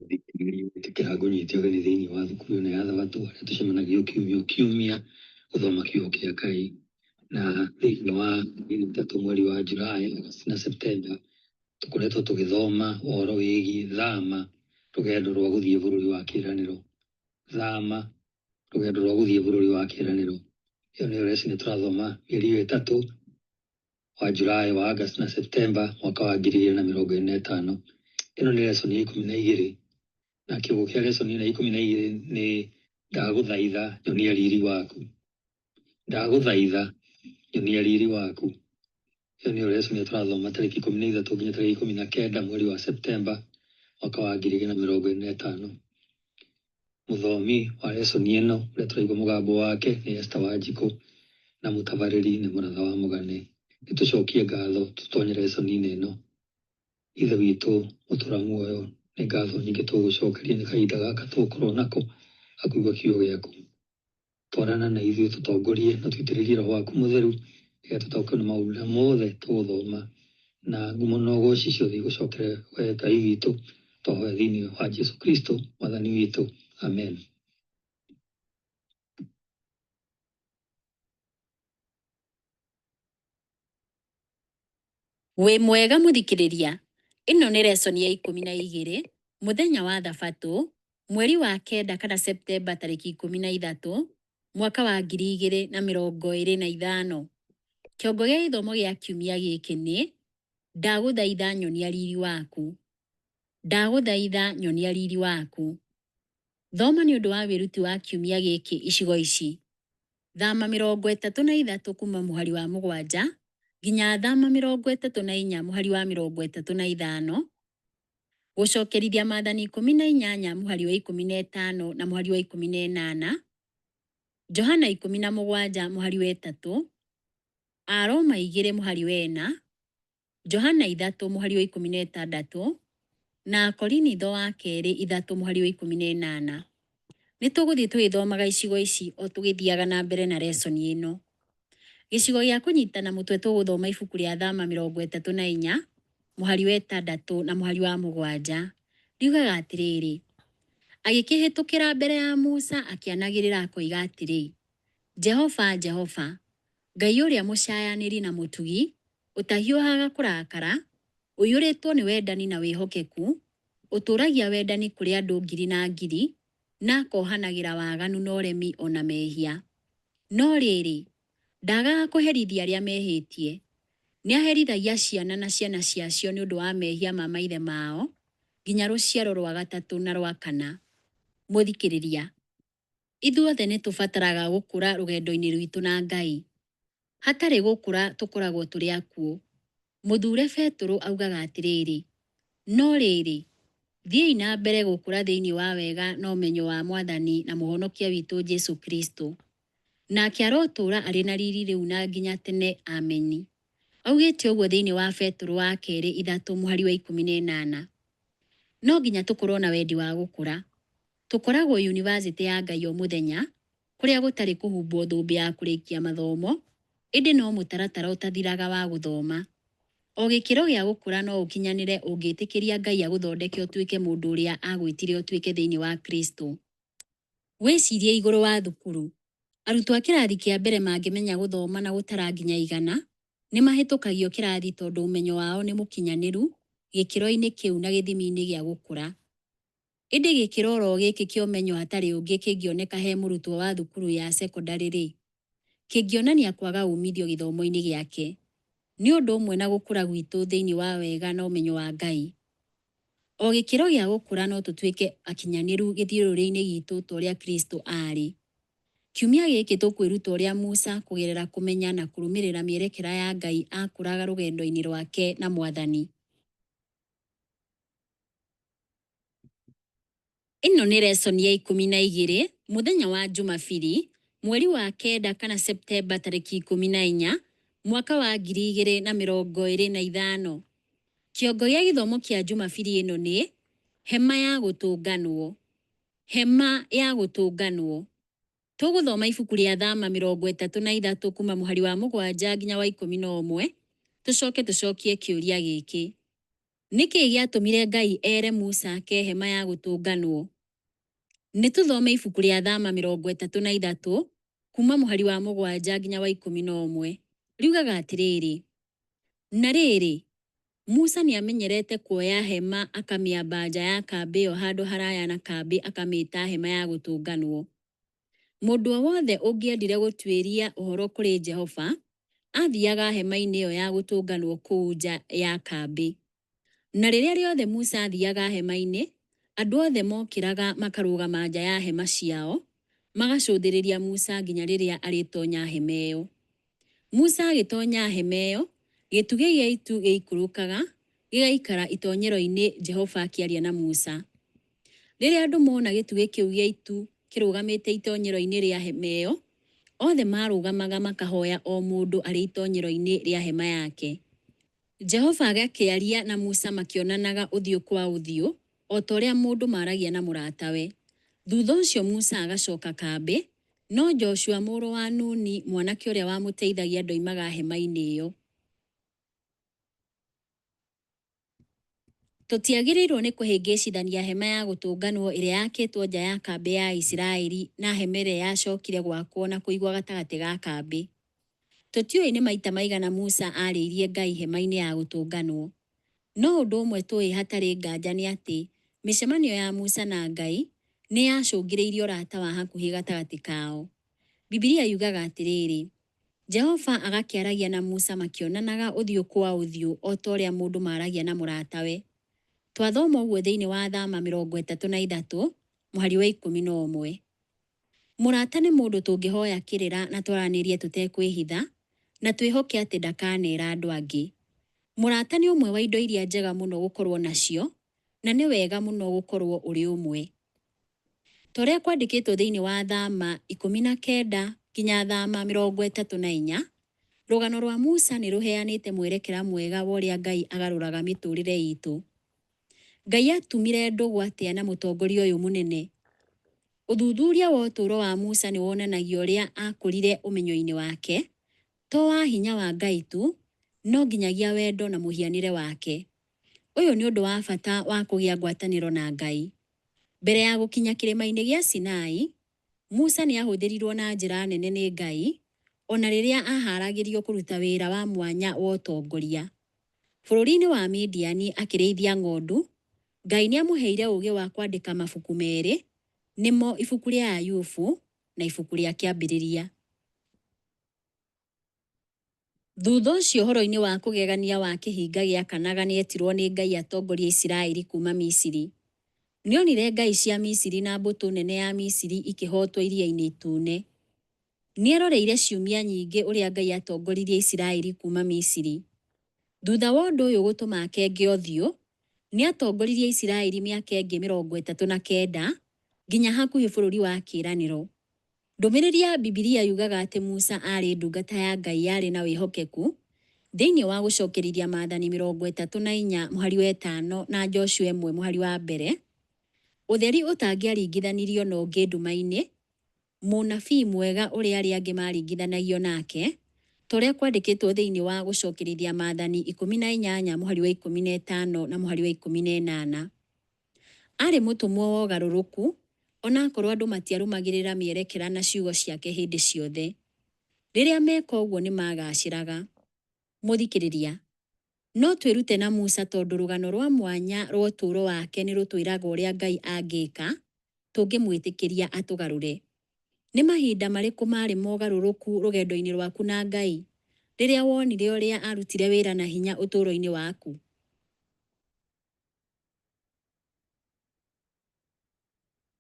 Gwĩtĩkĩra ngũnyite ũgeni thĩinĩ wa thukuru ĩno ya Thabatũ harĩa tũcemanagia o kiumia o kiumia gũthoma kiugo kĩa Ngai. Na thĩinĩ wa mĩeri ĩtatũ mweri wa July, August na September tũkoretwo tũgĩthoma ũhoro wĩgiĩ thama rũgendo rwa gũthiĩ bũrũri wa kĩĩranĩro. Thama rũgendo rwa gũthiĩ bũrũri wa kĩĩranĩro. Ĩyo nĩyo lesson tũrathoma mĩeri ĩyo ĩtatũ wa July, wa August na September mwaka wa 2025. Ĩno nĩ lesson ya 12 na kĩongo kĩa lesson ĩno ya 12 nĩ ndagũthaitha nyonia riri waku. Ndagũthaitha nyonia riri waku. Ĩyo nĩyo lesson ĩrĩa tũrathoma tarĩki 13 nginya tarĩki 19 mweri wa September mwaka wa 2025. Mũthomi wa lesson ĩno ũrĩa tũraigua mũgambo wake nĩ Esther Wanjikũ na mũtabarĩri nĩ Mũratha wa Mũgane. Nĩ tũcokie ngatho tũtonye lesson-inĩ ĩno. Ithe witũ mũtũra muoyo, nĩ ngatho nyingĩ tũgũcokeria nĩ kahinda gaka tũgũkorwo nako ga kũigua kiugo gĩaku. Twarana na ithuĩ tũtongorie na tũitĩrĩrie roho waku mũtheru nĩgetha tũtaũkĩrwo nĩ maũndũ marĩa mothe tũgũthoma na ngumo na ũgoci ciothe igũcokere we Ngai witũ. Twahoya thĩinĩ wa Jesu Kristo mwathani witũ. Amen. Wĩ mwega mũthikĩrĩria, ĩno nĩ lesson ya 12, mũthenya wa thabatũ, mweri wa kenda kana Septemba tarĩki 13, mwaka wa 2025. Kĩongo gĩa gĩthomo gĩa kiumia gĩkĩ nĩ, Ndagũthaitha nyonia riri waku. Ndagũthaitha nyonia riri waku. Thoma nĩ ũndũ wa wĩruti wa kiumia gĩkĩ icigo ici. Thama 33 kuma mũhari wa 7 nginya Thama 34 mũhari wa 35, Gũcokerithia Maathani 18 mũhari wa 15 na mũhari wa 18, Johana 17 mũhari wa 3, Aroma 2 mũhari wa 4, Johana 3 mũhari wa 16, na Akorinitho wa kerĩ 3 mũhari wa 18. Nĩ tũgũthiĩ tũgĩthomaga icigo ici o tũgĩthiaga na mbere na lesson ĩno. Gĩcigo gĩa kũnyitana mũtwe tũgũthoma ibuku rĩa Thama 34 mũhari wa 6 na mũhari wa 7. Riugaga atĩrĩrĩ, Agĩkĩhĩtũkĩra mbere ya Musa akĩanagĩrĩra akoiga atĩrĩ, Jehova, Jehova, Ngai ũrĩa mũcayanĩri na mũtugi, ũtahiũhaga kũrakara, ũiyũrĩtwo nĩ wendani na wĩhokeku, ũtũũragia wendani kũrĩ andũ ngiri na ngiri, na akohanagĩra waganu na ũremi o na mehia. No rĩrĩ, ndaagaga kũherithia arĩa mehĩtie, nĩaherithagia ciana na ciana ciacio nĩ ũndũ wa mehia ma maithe mao, nginya rũciaro rwa gatatũ na rwa kana. Mũthikĩrĩria, ithuothe nĩ tũbataraga gũkũra rũgendo-inĩ rwitũ na Ngai. Hatarĩ gũkũra tũkoragwo tũrĩ akuũ. Mũthure Betũrũ augaga atĩrĩrĩ, No rĩrĩ, thiĩi na mbere gũkũra thĩinĩ wa wega na ũmenyo wa Mwathani na Mũhonokia witũ Jesu Kristo. Nake arotũũra arĩ na riri rĩu na nginya tene. Ameni. Augĩte ũguo thĩinĩ wa Betũrũ wa kerĩ 3 mũhari wa 18. No nginya tũkorũo na wendi wa gũkũra. Tũkoragwo yunivasĩtĩ ya Ngai o mũthenya, kũrĩa gũtarĩ kũhumbwo thũmbĩ ya kũrĩkia mathomo, ĩndĩ no mũtaratara ũtathiraga wa gũthoma. O gĩkĩro gĩa gũkũra no ũkinyanĩre ũngĩtĩkĩria Ngai agũthondeke ũtuĩke mũndũ ũrĩa aagwĩtire ũtuĩke thĩinĩ wa Kristo. Wĩcirie igũrũ wa thukuru. Arutwo a kĩrathi kĩa mbere mangĩmenya gũthoma na gũtara nginya 100, nĩ mahĩtũkagio kĩrathi tondũ ũmenyo wao nĩ mũkinyanĩru gĩkĩro-inĩ kĩu na gĩthimi-inĩ gĩa gũkũra. Ĩndĩ gĩkĩro oro gĩkĩ kĩa ũmenyo hatarĩ ũngĩ kĩngĩoneka he mũrutwo wa thukuru ya sekondarĩ-rĩ, kĩngĩonania kwaga umithio gĩthomo-inĩ gĩake. Nĩ ũndũ ũmwe na gũkũra gwitũ thĩinĩ wa wega na ũmenyo wa Ngai. O gĩkĩro gĩa gũkũra no tũtuĩke akinyanĩru gĩthiũrũrĩ-inĩ gitũ ta ũrĩa Kristo aarĩ. Kiumia gĩkĩ tũkwĩruta ũrĩa Musa kũgerera kũmenya na kũrũmĩrĩra mĩerekera ya Ngai aakũraga rũgendo-inĩ rwake na Mwathani. Ĩno nĩ lesson ya 12, mũthenya wa Jumabiri, mweri wa kenda kana Septemba tarĩki 14, mwaka wa 2025. Kĩongo gĩa gĩthomo kĩa Jumabiri ĩno nĩ, Hema ya gũtũnganwo. Hema ya gũtũnganwo. Tũgũthoma ibuku rĩa Thama 33 kuma mũhari wa 7 nginya wa 11, tũcoke tũcokie kĩũria gĩkĩ. Nĩ kĩĩ gĩatũmire Ngai ere Musa ake hema ya gũtũnganwo? Nĩ tũthome ibuku rĩa Thama 33 kuuma mũhari wa 7 nginya wa 11. Riugaga atĩrĩrĩ, Na rĩrĩ, Musa nĩamenyerete kuoya hema akamĩamba nja ya kambĩ ĩyo handũ haraya na kambĩ akamĩĩta hema ya gũtũnganwo. Mũndũ o wothe ũngĩendire gũtuĩria ũhoro kũrĩ Jehova, aathiaga hema-inĩ ĩyo ya gũtũnganwo kũu nja ya kambĩ. Na rĩrĩa rĩothe Musa aathiaga hema-inĩ, andũ othe mookĩraga makarũgama nja ya hema ciao, magacũthĩrĩria Musa nginya rĩrĩa arĩtonya hema ĩyo. Musa agĩtonya hema ĩyo, gĩtugĩ gĩa itu gĩikũrũkaga, gĩgaikara itonyero-inĩ Jehova akĩaria na Musa. Rĩrĩa andũ mona gĩtugĩ kĩu gĩa itu kĩrũgamĩte itonyero-inĩ rĩa hema ĩyo, othe maarũgamaga makahoya o mũndũ arĩ itonyero-inĩ rĩa hema yake. Jehova agakĩaria na Musa makĩonanaga ũthiũ kwa ũthiũ, o ta ũrĩa mũndũ maragia na mũratawe. Thutha ũcio Musa agacoka kambĩ, no Joshua mũrũ wa Nuni, mwanake ũrĩa wamũteithagia ndoimaga hema-inĩ ĩyo. Tũtiagĩrĩirũo nĩ kũhĩngĩcithania hema ya gũtũnganwo ĩrĩa yakĩtwo nja ya kambĩ ya Aisiraeli na hema ĩrĩa yacokire gwakwo na kũigwo gatagatĩ ga kambĩ. Tũtiũĩ nĩ maita maigana Musa aarĩirie Ngai hema-inĩ ya gũtũnganwo. No ũndũ ũmwe tũĩ hatarĩ nganja nĩ atĩ mĩcemanio ya Musa na Ngai nĩ yacũngĩrĩirie ũrata wa hakuhĩ gatagatĩ kao. Bibilia yugaga atĩrĩrĩ, Jehova agakĩaragia na Musa makĩonanaga ũthiũ kwa ũthiũ o ta ũrĩa mũndũ maragia na mũratawe. Twathoma ũguo thĩinĩ wa Thama 33 mũhari wa 11. Mũrata nĩ mũndũ tũngĩhoya kĩrĩra na twaranĩrie tũtekwĩhitha, na twĩhoke atĩ ndakanera andũ angĩ. Mũrata nĩ ũmwe wa indo iria njega mũno gũkorũo nacio, na nĩ wega mũno gũkorũo ũrĩ ũmwe. Ta ũrĩa kwandĩkĩtwo thĩinĩ wa Thama 19 nginya Thama 34, rũgano rwa Musa nĩ rũheanĩte mwerekera mwega wa ũrĩa Ngai agarũraga mĩtũũrĩre itũ. Ngai atumire ndũgũ atĩa na mũtongoria ũyũ mũnene? Ũthuthuria wa ũtũũro wa Musa nĩ wonanagia ũrĩa aakũrire ũmenyo-inĩ wake, to wa hinya wa Ngai tu, no nginyagia wendo na mũhianĩre wake. Ũyũ nĩ ũndũ wa bata wa kũgĩa ngwatanĩro na Ngai. Mbere ya gũkinya Kĩrĩma-inĩ gĩa Sinai, Musa nĩ aahũthĩrirũo na njĩra nene nĩ Ngai, o na rĩrĩa aahaaragĩrio kũruta wĩra wa mwanya wa ũtongoria. Bũrũri-inĩ wa Midiani akĩrĩithia ng'ondu, Ngai nĩ aamũheire ũũgĩ wa kwandĩka mabuku merĩ, nĩmo ibuku rĩa Ayubu na ibuku rĩa Kĩambĩrĩria. Thutha ũcio ũhoro-inĩ wa kũgegania wa kĩhinga gĩakanaga nĩetirwo nĩ Ngai atongorie Isiraeli kuuma Misiri. Nĩonire ngai cia Misiri na mbũtũ nene ya Misiri ikĩhootwo Iria-inĩ Itune. Nĩeroreire ciumia nyingĩ ũrĩa Ngai atongoririe Isiraeli kuuma Misiri. Thutha wa ũndũ ũyũ gũtũma akenge ũthiũ, nĩatongoririe Isiraeli mĩaka ĩngĩ 39 nginya hakuhĩ bũrũri wa kĩĩranĩro. Ndũmĩrĩri ya Bibilia yugaga atĩ Musa aarĩ ndungata ya Ngai yarĩ na wĩhokeku, thĩinĩ wa Gũcokerithia Maathani 34 mũhari wa ĩtano na Joshua 1 mũhari wa mbere, ũtheri ũtangĩaringithanirio na ũngĩ nduma-inĩ, mũnabii mwega ũrĩa arĩa angĩ maaringithanagio nake, ta ũrĩa kwandĩkĩtwo thĩinĩ wa Gũcokerithia Maathani 18 mũhari wa 15 na mũhari wa 18. Aarĩ mũtũmwo wa ũgarũrũku, o na akorũo andũ matiarũmagĩrĩra mĩerekera na ciugo ciake hĩndĩ ciothe. Rĩrĩa meka ũguo nĩ maagaacĩraga. Mũthikĩrĩria, no twĩrute na Musa tondũ rũgano rwa mwanya rwa ũtũũro wake nĩ rũtwĩraga ũrĩa Ngai angĩka tũngĩmwĩtĩkĩria atũgarũre. Nĩ mahinda marĩkũ maarĩ mogarũrũku rũgendo-inĩ rwaku na Ngai, rĩrĩa wonire ũrĩa aarutire wĩra na hinya ũtũũro-inĩ waku?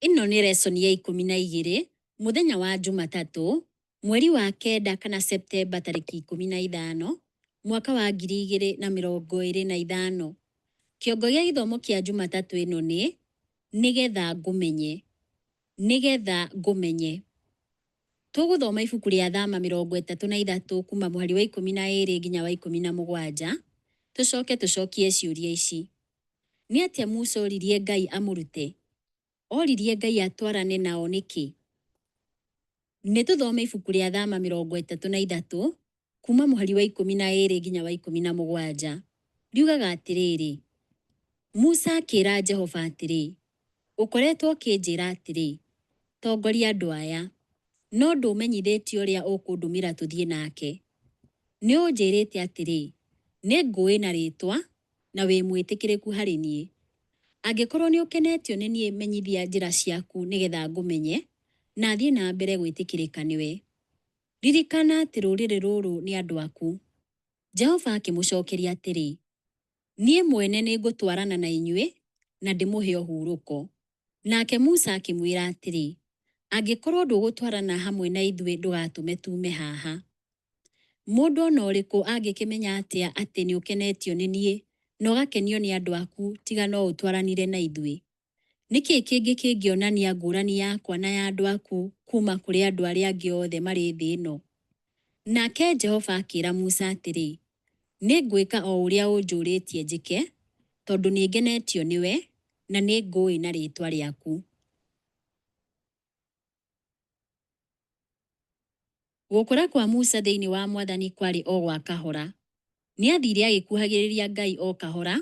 Ĩno nĩ lesson ya 12, mũthenya wa Jumatatũ, mweri wa kenda kana Septemba tarĩki 15, mwaka wa 2025. Kĩongo gĩa gĩthomo kĩa Jumatatũ ĩno nĩ, Nĩgetha ngũmenye. Nĩgetha ngũmenye. Tũgũthoma ibuku rĩa Thama 33 kuma mũhari wa 12 nginya wa 17, tũcoke tũcokie ciũria ici. Nĩ atĩa Musa oririe Ngai amũrute? Oririe Ngai atwarane nao nĩkĩ? Nĩ tũthome ibuku rĩa Thama 33 kuma mũhari wa 12 nginya wa 17. Riugaga atĩrĩrĩ, Musa akĩra Jehova atĩrĩ, Ũkoretwo ũkĩnjĩra atĩrĩ, 'Tongoria andũ aya, no ndũmenyithĩtie ũrĩa ũkũndũmĩra tũthiĩ nake. Nĩ ũnjĩrĩte atĩrĩ, 'Nĩ ngũĩ na rĩĩtwa na wĩ mwĩtĩkĩrĩku harĩ niĩ. Angĩkorũo nĩ ũkenetio nĩ niĩ menyithia njĩra ciaku nĩgetha ngũmenye na thiĩ na mbere gwĩtĩkĩrĩka nĩwe. Ririkana atĩ rũrĩrĩ rũrũ nĩ andũ aku. Jehova akĩmũcokeria atĩrĩ, Niĩ mwene nĩ ngũtwarana na inyuĩ na ndĩmũhe ũhurũko. Nake Musa akĩmwĩra atĩrĩ, Angĩkorũo ndũgũtwarana hamwe na ithuĩ ndũgatũme tuume haha. Mũndũ o na ũrĩkũ angĩkĩmenya atĩa atĩ nĩ ũkenetio nĩ niĩ na ũgakenio nĩ andũ aku tiga no ũtwaranire na ithuĩ? Nĩ kĩĩ kĩngĩ kĩngĩonania ngũrani yakwa na ya andũ aku kuuma kũrĩ andũ arĩa angĩ othe marĩ thĩ ĩno? Nake Jehova akĩra Musa atĩrĩ, Nĩ ngwĩka o ũrĩa ũnjũrĩtie njĩke, tondũ nĩ ngenetio nĩwe na nĩ ngũĩ na rĩĩtwa rĩaku. Gũkũra kwa Musa thĩinĩ wa Mwathani kwarĩ o gwa kahora. Nĩathiire agĩkuhagĩrĩria Ngai o kahora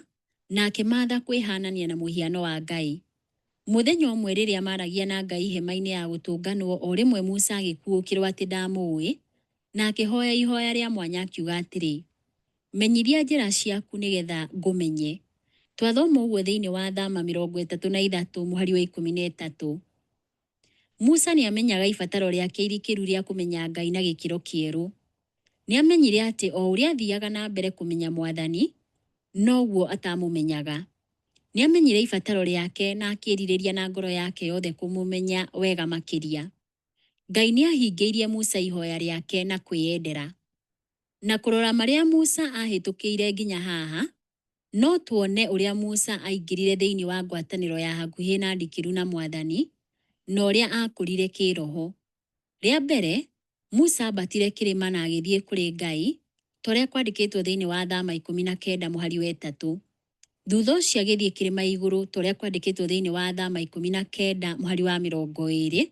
na akĩmaatha kwĩhaanania na mũhiano wa Ngai. Mũthenya ũmwe rĩrĩa maaragia na Ngai hema-inĩ ya gũtũnganwo o rĩmwe Musa agĩkuũkĩrwo atĩ ndamũũĩ na akĩhoya ihoya rĩa mwanya akiuga atĩrĩ, Menyithia njĩra ciaku nĩ getha ngũmenye. Twathoma ũguo thĩinĩ wa Thama 33 mũhari wa 13. Musa nĩamenyaga ibataro rĩake irikĩru rĩa kũmenya Ngai na gĩkĩro kĩerũ. Nĩamenyire atĩ o ũrĩa athiaga na mbere kũmenya Mwathani, noguo atamũmenyaga. Nĩamenyire ibataro rĩake na akĩĩrirĩria na ngoro yake yothe kũmũmenya wega makĩria. Ngai nĩahingĩirie Musa ihoya rĩake na kwĩyendera. Na kũrora marĩa Musa aahĩtũkĩire nginya haha, no tuone ũrĩa Musa aingĩrire thĩinĩ wa ngwatanĩro ya hakuhĩ na ndikĩru na Mwathani, na ũrĩa aakũrire kĩĩroho. Rĩa mbere, Musa ambatire kĩrĩma na agĩthiĩ kũrĩ Ngai, ta ũrĩa kwandĩkĩtwo thĩinĩ wa Thama 19 mũhari wa ĩtatũ. Thutha ũcio agĩthiĩ kĩrĩma igũrũ, ta ũrĩa kwandĩkĩtwo thĩinĩ wa Thama 19 mũhari wa 20,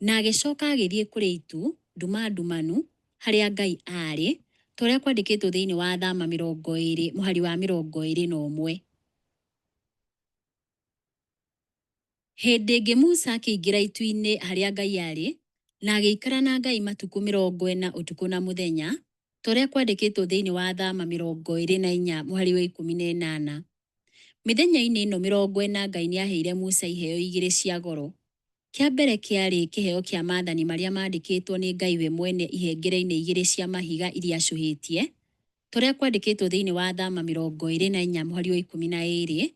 na agĩcoka agĩthiĩ kũrĩ itu, nduma ndumanu, harĩa Ngai aarĩ, ta ũrĩa kwandĩkĩtwo thĩinĩ wa Thama 20 mũhari wa 21. Hĩndĩ ĩngĩ Musa akĩingĩra itu-inĩ harĩa Ngai aarĩ, na agĩikara na Ngai matukũ 40 ũtukũ na mũthenya, ta ũrĩa kwandĩkĩtwo thĩinĩ wa Thama 24 mũhari wa 18. Mĩthenya-inĩ ĩno 40 Ngai nĩaheire Musa iheo igĩrĩ cia goro. Kĩa mbere kĩarĩ kĩheo kĩa maathani marĩa maandĩkĩtwo nĩ Ngai we mwene ihengere-inĩ igĩrĩ cia mahiga iria acũhĩtie, ta ũrĩa kwandĩkĩtwo thĩinĩ wa Thama 24 mũhari wa 12,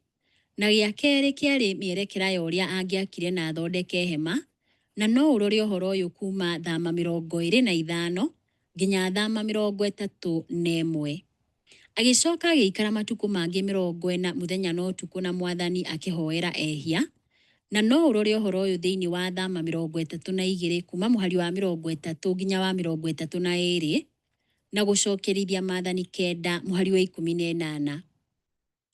na gĩa kerĩ kĩarĩ mĩerekera ya ũrĩa angĩakire na athondeke hema, na no ũrore ũhoro ũyũ kuuma Thama 25 nginya Thama 31. Agĩcoka agĩikara matukũ mangĩ 40 mũthenya na ũtukũ na Mwathani akĩhoera ehia, na no ũrore ũhoro ũyũ thĩinĩ wa Thama 32 kuuma mũhari wa 30 nginya wa 32, na gũcokerithia maathani kenda mũhari wa 18.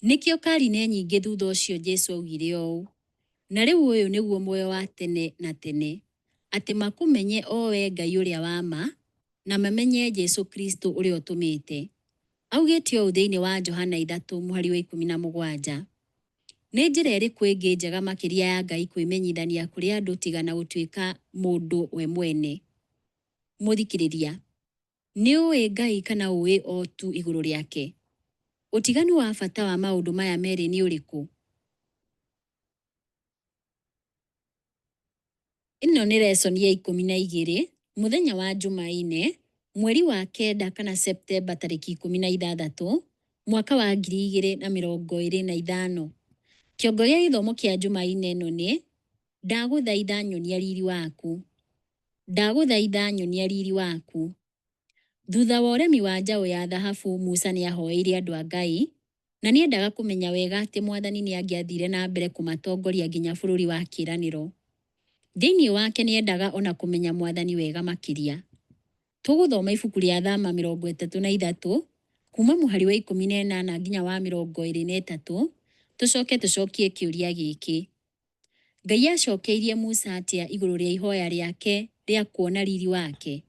Nĩkĩo karine nyingĩ thutha ũcio Jesu aaugire ũũ, Na rĩu ũyũ nĩguo muoyo wa tene na tene, atĩ makũmenye o wee Ngai ũrĩa wa ma, na mamenye Jesu Kristo ũrĩa ũtũmĩte. Augĩte ũũ thĩinĩ wa Johana 3 mũhari wa 17. Nĩ njĩra ĩrĩkũ ĩngĩ njega makĩria ya Ngai kwĩmenyithania kũrĩ andũ tiga na gũtuĩka mũndũ we mwene? Mũthikĩrĩria, nĩ ũĩ Ngai kana ũĩ o tu igũrũ rĩake? Ũtiganu wa bata wa maũndũ maya merĩ nĩ ũrĩkũ? Ĩno nĩ lesson ya 12, mũthenya wa Jumaine, mweri wa kenda kana Septemba tarĩki 16, mwaka wa 2025. Kĩongo gĩa gĩthomo kĩa Jumaine ĩno nĩ, Ndagũthaitha nyonia riri waku. Ndagũthaitha nyonia riri waku. Thutha wa ũremi wa njaũ ya thahabu Musa nĩahoeire andũ a Ngai, na nĩendaga kũmenya wega atĩ Mwathani nĩangĩathire na mbere kũmatongoria nginya bũrũri wa kĩĩranĩro. Thĩinĩ wake nĩendaga o na kũmenya Mwathani wega makĩria. Tũgũthoma ibuku rĩa Thama 33 kuuma mũhari wa 18 nginya wa 23, tũcoke tũcokie kĩũria gĩkĩ, Ngai aacokeirie Musa atĩa igũrũ rĩa ihoya rĩake rĩa kuona riri wake?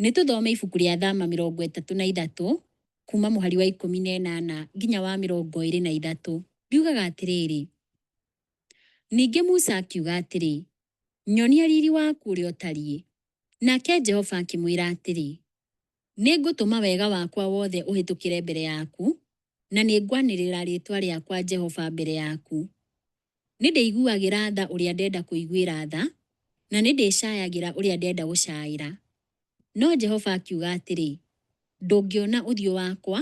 Nĩ tũthome ibuku rĩa Thama 33 kuma mũhari wa 18 nginya wa 23. Riugaga atĩrĩrĩ, Ningĩ Musa akiuga atĩrĩ, Nyonia riri waku ũrĩa ũtariĩ. Nake Jehova akĩmwĩra atĩrĩ, Nĩngũtũma wega wakwa wothe ũhĩtũkĩre mbere yaku, na nĩngwanĩrĩra rĩĩtwa rĩakwa Jehova mbere yaku. Nĩndĩiguagĩra tha ũrĩa ndenda kũiguĩra tha, na nĩndĩcayagĩra ũrĩa ndenda gũcaĩra. No Jehova akiuga atĩrĩ, Ndũngĩona ũthiũ wakwa,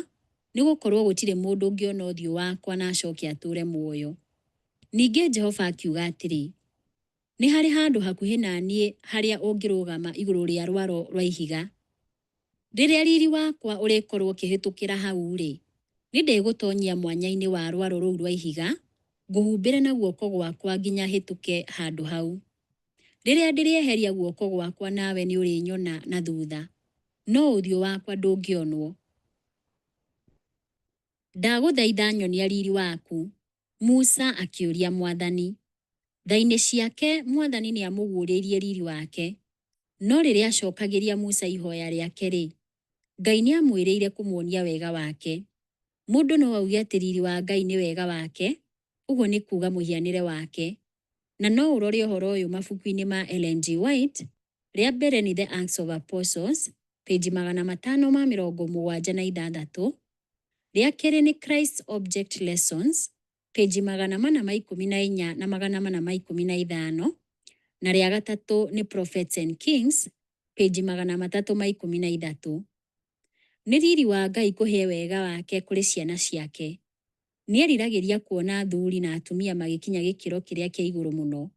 nĩgũkorwo gũtirĩ mũndũ ũngĩona ũthiũ wakwa na acoke atũũre muoyo. Ningĩ Jehova akiuga atĩrĩ, Nĩ harĩ handũ hakuhĩ na niĩ harĩa ũngĩrũgama igũrũ rĩa rwaro rwa ihiga. Rĩrĩa riri wakwa ũrĩkorwo ũkĩhĩtũkĩra hau-rĩ, nĩndĩgũtoonyia mwanya-inĩ wa rwaro rũu rwa ihiga, ngũhumbĩre na guoko gwakwa nginya hĩtũke handũ hau. Rĩrĩa ndĩrĩeheria guoko gwakwa nawe nĩũrĩnyona na thutha, no ũthiũ wakwa ndũngĩonwo. Ndagũthaitha nyonia riri waku. Musa akĩũria Mwathani. Tha-inĩ ciake Mwathani nĩamũguũrĩirie riri wake. No rĩrĩa acokagĩria Musa ihoya rĩake-rĩ, Ngai nĩamwĩrĩire kũmuonia wega wake. Mũndũ no auge atĩ riri wa Ngai nĩ wega wake, ũguo nĩ kuuga mũhianĩre wake. Na no ũrore ũhoro ũyũ mabuku-inĩ ma Ellen G. White, rĩa mbere nĩ The Acts of Apostles, page 576, rĩa kerĩ nĩ Christ's Object Lessons, page 414 na 415, na rĩa gatatũ nĩ Prophets and Kings, page 313. Nĩ riri wa Ngai kũhe wega wake kũrĩ ciana ciake. Nĩeriragĩria kuona athuri na atumia magĩkinya gĩkĩro kĩrĩa kĩa igũrũ mũno.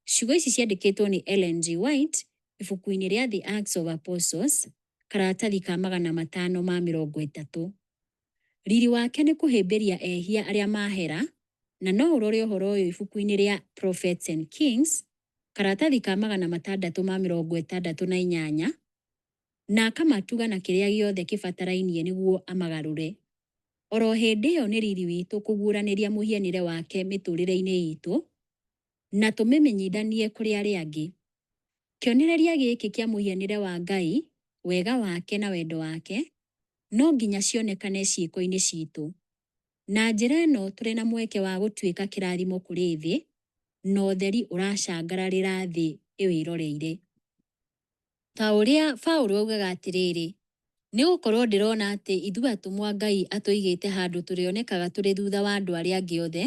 Ciugo ici ciandĩkĩtwo nĩ Ellen G. White ibuku-inĩ rĩa The Acts of Apostles, karatathi ka 530. Riri wake nĩ kũhĩmbĩria ehia arĩa mahera, na no ũrore ũhoro ũyũ ibuku-inĩ rĩa Prophets and Kings, karatathi ka 668, na akamatuga na kĩrĩa gĩothe kĩbatarainie nĩguo amagarũre. Oro hĩndĩ ĩyo nĩ riri witũ kũguũranĩria mũhianĩre wake mĩtũrĩre-inĩ itũ, na tũmĩmenyithanie kũrĩ arĩa angĩ. Kĩonereria gĩkĩ kĩa mũhianĩre wa Ngai, wega wake na wendo wake, no nginya cionekane ciĩko-inĩ citũ. Na njĩra ĩno tũrĩ na mweke wa gũtuĩka kĩrathimo kũrĩ thĩ, na ũtheri ũracangararĩra thĩ ĩwĩroreire. Ta ũrĩa Paũlũ augaga atĩrĩrĩ, Nĩ gũkorũo ndĩrona atĩ ithuĩ atũmwo Ngai atũigĩte handũ tũrĩonekaga tũrĩ thutha wa andũ arĩa angĩ othe,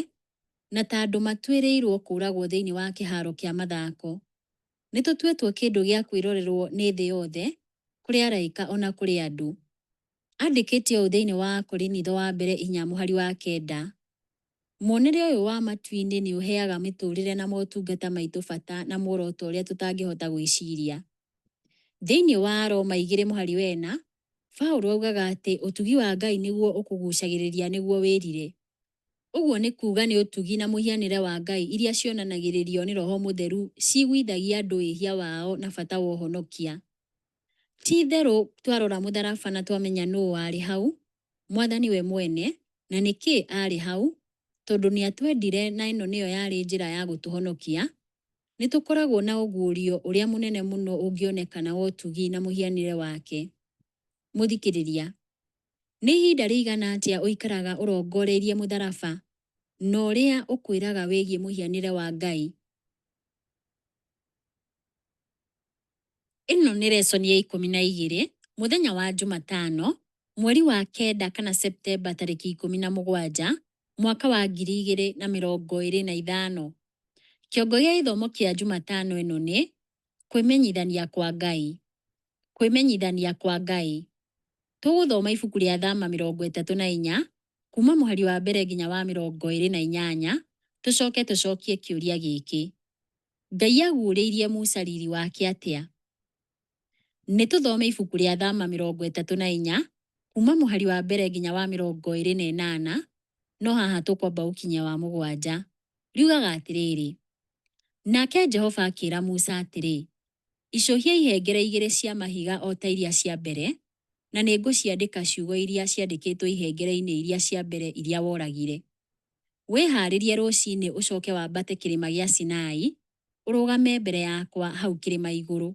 na ta andũ matuĩrĩirũo kũũragwo thĩinĩ wa kĩhaaro kĩa mathako. Nĩ tũtuĩtwo kĩndũ gĩa kwĩrorerũo nĩ thĩ yothe, kũrĩ araika o na kũrĩ andũ. Andĩkĩte ũũ thĩinĩ wa Akorinitho wa mbere inya mũhari wa kenda, Muonere ũyũ wa matu-inĩ nĩ ũheaga mĩtũũrĩre na motungata maitũ bata na muoroto ũrĩa tũtangĩhota gwĩciria. Thĩinĩ wa Aroma igĩrĩ mũhari wa ĩna, Paulo augaga atĩ ũtugi wa Ngai nĩguo ũkũgucagĩrĩria nĩguo wĩrire. Ũguo nĩ kuuga nĩ ũtugi na mũhianĩre wa Ngai iria cionanagĩrĩrio nĩ Roho Mũtheru ciiguithagia andũ wĩhia wao na bata wa ũhonokia. Ti itherũ twarora mũtharaba na twamenya nũũ warĩ hau, Mwathani we mwene, na nĩkĩ aarĩ hau, tondũ nĩatwendire na ĩno nĩyo yarĩ njĩra ya gũtũhonokia, nĩ tũkoragwo na ũguũrio ũrĩa mũnene mũno ũngĩonekana wa ũtugi na mũhianĩre wake. Mũthikĩrĩria, nĩ ihinda rĩigana atĩa ũikaraga ũrongoreirie mũtharaba na ũrĩa ũkwĩraga wĩgiĩ mũhianĩre wa Ngai? Ĩno nĩ lesson ya 12, mũthenya wa Jumatano, mweri wa kenda kana Septemba tarĩki 17, mwaka wa 2025. Kĩongo gĩa gĩthomo kĩa Jumatano ĩno nĩ Kwĩmenyithania kwa Ngai. Kwĩmenyithania kwa Ngai. Tũgũthoma ibuku rĩa Thama 34, kuma mũhari wa mbere nginya wa 28, tũcoke tũcokie kĩũria gĩkĩ. Ngai aguũrĩirie Musa riri wake atĩa? Nĩ tũthome ibuku rĩa Thama 34, kuma mũhari wa mbere nginya wa 28, no haha tũkwamba gũkinyia wa mũgwanja. Riugaga atĩrĩrĩ, Nake Jehova akĩra Musa atĩrĩ, Icũhia ihengere igĩrĩ cia mahiga o ta iria cia mbere, na nĩngũciandĩka ciugo iria ciandĩkĩtwo ihengere-inĩ iria cia mbere iria woragire. Wĩhaarĩrie rũcinĩ ũcoke wambate Kĩrĩma gĩa Sinai, ũrũgame mbere yakwa hau kĩrĩma igũrũ.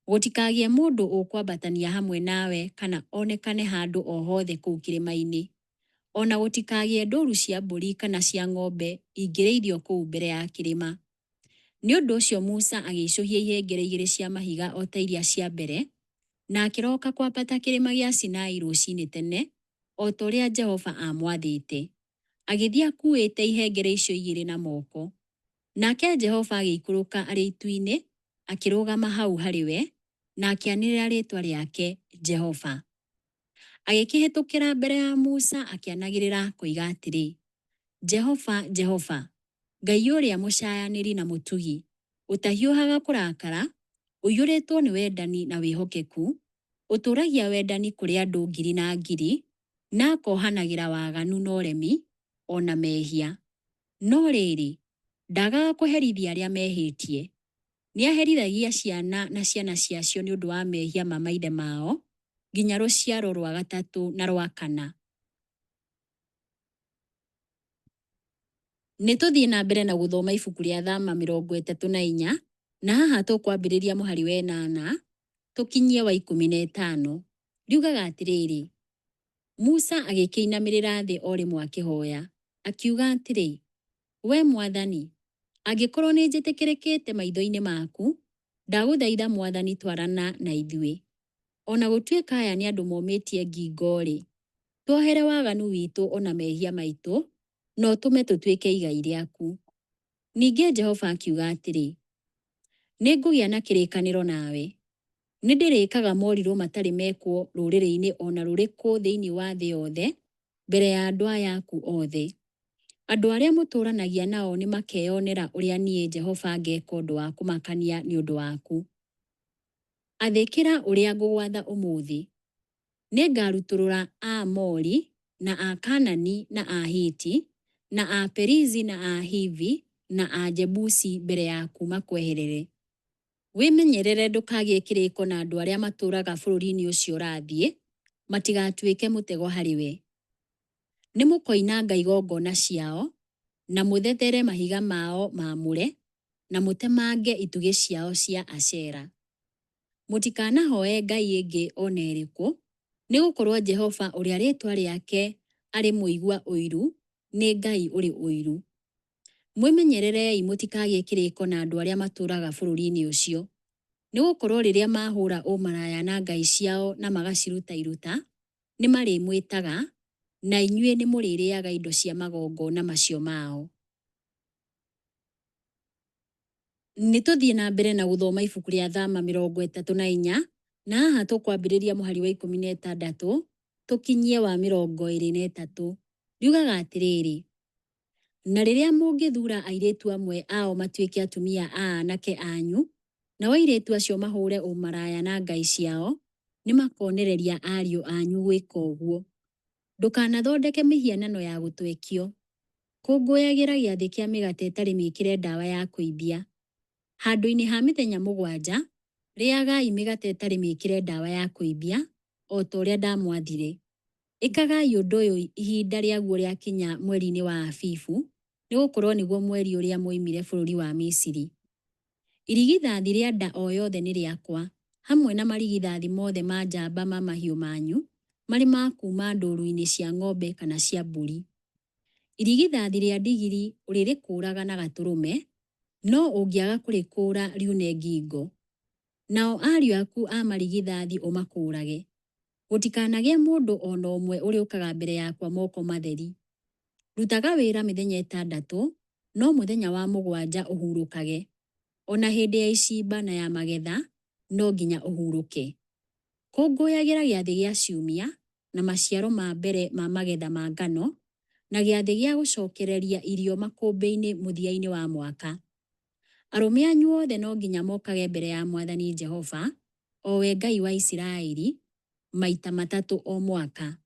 Gũtikagĩe mũndũ ũkwambatania hamwe nawe kana onekane handũ o hothe kũu kĩrĩma-inĩ. O na gũtikagĩe ndũũru cia mbũri kana cia ng'ombe ingĩrĩithio kũu mbere ya kĩrĩma. Nĩ ũndũ ũcio Musa agĩicũhia ihengere igĩrĩ cia mahiga o ta iria cia mbere, na akĩroka kwambata kĩrĩma gĩa Sinai rũcinĩ tene, o ta ũrĩa Jehova aamwathĩte, agĩthiĩ akuuĩte ihengere icio igĩrĩ na moko. Nake Jehova agĩikũrũka arĩ itu-inĩ, akĩrũgama hau harĩ we, na akĩanĩrĩra rĩĩtwa rĩake, Jehova. Agĩkĩhĩtũkĩra mbere ya Musa akĩanagĩrĩra akoiga atĩrĩ, Jehova, Jehova, Ngai ũrĩa mũcayanĩri na mũtugi, ũtahiũhaga kũrakara, ũiyũrĩtwo nĩ wendani na wĩhokeku, ũtũũragia wendani kũrĩ andũ ngiri na ngiri, na akohanagĩra waganu na ũremi, o na mehia. No rĩrĩ, ndagaga kũherithia arĩa mehĩtie. Nĩaherithagia ciana na ciana ciacio nĩ ũndũ wa mehia ma maithe mao, nginya rũciaro rwa gatatũ na rwa kana. Nĩ tũthiĩ na mbere na gũthoma ibuku rĩa Thama 34, na haha tũkwambĩrĩria mũhari wa ĩnana tũkinyie wa 15. Riugaga atĩrĩrĩ, Musa agĩkĩinamĩrĩra thĩ o rĩmwe akĩhoya, akiuga atĩrĩ, Wee Mwathani, angĩkorwo nĩnjĩtĩkĩrĩkĩte maitho-inĩ maku, ndagũthaitha Mwathani twarana na ithuĩ. O na gũtuĩka aya nĩ andũ momĩtie ngingo-rĩ, tuohere waganu witũ o na mehia maitũ, na ũtũme tũtuĩke igai rĩaku. Ningĩ Jehova akiuga atĩrĩ, Nĩngũgĩa na kĩrĩkanĩro nawe. Nĩndĩrĩĩkaga morirũ matarĩ mekwo rũrĩrĩ-inĩ o na rũrĩkũ thĩinĩ wa thĩ yothe mbere ya andũ aya aku othe. Andũ arĩa mũtũũranagia nao nĩmakeyonera ũrĩa niĩ Jehova ngeeka ũndũ wa kũmakania nĩ ũndũ waku. Athĩkĩra ũrĩa ngũgwatha ũmũthĩ. Nĩngarutũrũra Aamori, na Akaanani, na Ahiti, na Aperizi, na Ahivi, na Ajebusi mbere yaku makweherere. Wĩmenyerere ndũkagĩe kĩrĩko na andũ arĩa matũũraga bũrũri-inĩ ũcio ũrathiĩ, matigatuĩke mũtego harĩwe. Nĩmũkoinanga igongona ciao, na mũthethere mahiga mao maamũre, na mũtemange itugĩ ciao cia Ashera. Mũtikanahoe ngai ĩngĩ o na ĩrĩkũ, nĩgũkorwo Jehova ũrĩa rĩĩtwa rĩake arĩ Mũigua ũiru, nĩ Ngai ũrĩ ũiru. Mwĩmenyererei mũtikagĩe kĩrĩko na andũ arĩa matũũraga bũrũri-inĩ ũcio, nĩgũkorwo rĩrĩa maahũũra ũmaraya na ngai ciao na magaciruta iruta, nĩmarĩmwĩtaga, na inyuĩ nĩmũrĩrĩĩaga indo cia magongona macio mao. Nĩ tũthiĩ na mbere na gũthoma ibuku rĩa Thama 34, na haha tũkwambĩrĩria mũhari wa 16 tũkinyie wa 23. Riugaga atĩrĩrĩ, Na rĩrĩa mũngĩthuura airĩtu amwe ao matuĩke atumia a aanake anyu, nao airĩtu acio mahũũre ũmaraya na ngai ciao, nĩmakonereria ariũ anyu gwĩka ũguo. Ndũkanathondeke mĩhianano ya gũtwekio. Kũngũyagĩra Gĩathĩ kĩa Mĩgate Ĩtarĩ Mĩĩkĩre Ndawa ya Kũimbia. Handũ-inĩ ha mĩthenya mũgwanja, rĩĩagai mĩgate ĩtarĩ mĩĩkĩre ndawa ya kũimbia, o ta ũrĩa ndamwathire. Ĩkagai ũndũ ũyũ ihinda rĩaguo rĩakinya mweri-inĩ wa Abibu, nĩgũkorwo nĩguo mweri ũrĩa mwoimire bũrũri wa Misiri. Irigithathi rĩa nda o yothe nĩ rĩakwa, hamwe na marigithathi mothe ma njamba ma mahiũ manyu, marĩ ma kuuma ndũũru-inĩ cia ng'ombe kana cia mbũri. Irigithathi rĩa ndigiri ũrĩrĩkũũraga na gatũrũme, no ũngĩaga kũrĩkũũra riune ngingo. Nao ariũ aku a marigithathi ũmakũũrage. Gũtikanagĩe mũndũ o na ũmwe ũrĩũkaga mbere yakwa moko matheri. Rutaga wĩra mĩthenya ĩtandatũ, no mũthenya wa mũgwanja ũhurũkage. O na hĩndĩ ya icimba na ya magetha no nginya ũhurũke. Kũngũyagĩra Gĩathĩ gĩa Ciumia, na maciaro ma mbere ma magetha ma ngano, na Gĩathĩ gĩa Gũcokereria Irio Makũmbĩ-inĩ mũthia-inĩ wa mwaka. Arũme anyu othe no nginya mokage mbere ya Mwathani Jehova, o we Ngai wa Isiraeli, maita matatũ o mwaka.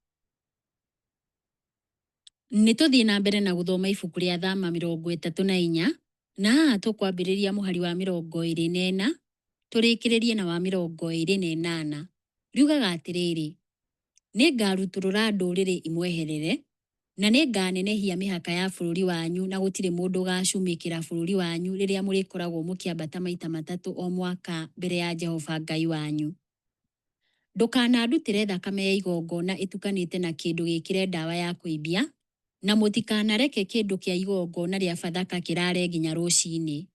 Nĩ tũthiĩ na mbere na gũthoma ibuku rĩa Thama 34, na haha tũkwambĩrĩria mũhari wa 24 tũrĩkĩrĩrie na wa 28. Riugaga atĩrĩrĩ, Nĩngarutũrũra ndũrĩrĩ imweherere, Na nĩnganenehia mĩhaka ya bũrũri wanyu, na gũtirĩ mũndũ ũgaacumĩkĩra bũrũri wanyu rĩrĩa mũrĩkoragwo mũkĩambata maita matatũ o mwaka mbere ya Jehova Ngai wanyu. Ndũkanandutĩre thakame ya igongona ĩtukanĩte na kĩndũ gĩkĩre ndawa ya kũimbia, na mũtikanareke kĩndũ kĩa igongona rĩa Bathaka kĩraare nginya rũcinĩ.